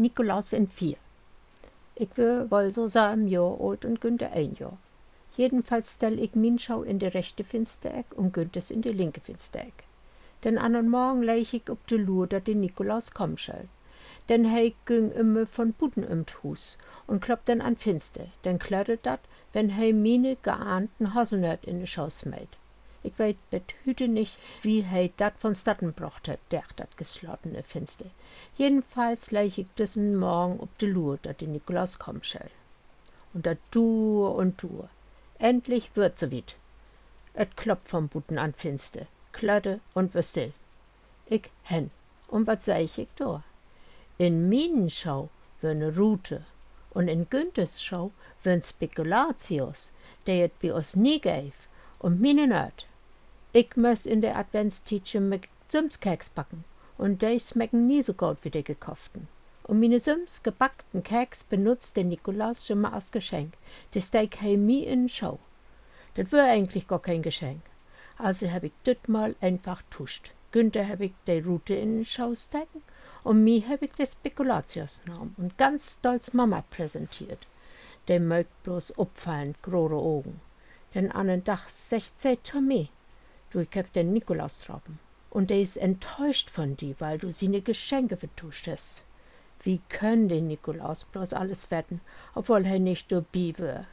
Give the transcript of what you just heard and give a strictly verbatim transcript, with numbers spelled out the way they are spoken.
Nikolaus in Fier. Ik wöör woll so söven Johr oolt un Günther een Johr. Jedenfalls stell ik mien Schoh in de rechte Finstereck un Günthers in de linke Finstereck. Den annern Morgen leeg ik op de Luur, dat de Nikolaus kamen schöll. Denn he güng ümmer von buten üm't Huus un klopp denn an't Finster. Denn klötter dat, wenn he miene geahnten Haselnööt in de Schoh smeet. Ik weet bet hüte nich, wie he dat vonstatten brocht hett, dör dat geslatene Finster. Jedenfalls leeg ik düssen Morgen op de Luur, dat de Nikolaus kamen schöll. Un dat duer un duer. Endlich wöör 't so wiet. Et klopp von buten an't Finster, klötter un wöör still. Ik hen. Un wat seeg ik dor? In mienen Schoh wöör 'ne Rute un in Günthers Schoh wöörn Spekulatius, de et bi us nie geev, un miene Nööt. Ik möss in de Adventstiet je sülms Keks backen, un de smecken nie so goot wie de gekofften. Un miene sülms gebackten Keks benutzt de Nikolaus jümmer as Geschenk. De steek he mi in'n Schoh. Dat wöör egentlich gor keen Geschenk. Also hebb ik dütmal eenfach tuuscht. Günther hebb ik de Rute in'n Schoh steken un mi hebb ik de Spekulatius nahmen un ganz stolt Mama präsenteert. De möök bloots opfallend grote Ogen. Den annern Dag seggt se to mi: Du, ik heff den Nikolaus drapen. Un de is enttäuscht von di, wiel du siene Geschenke vertuuscht hest. Wie kunn de Nikolaus bloots alles weten, obwoll he nich dorbi wöör?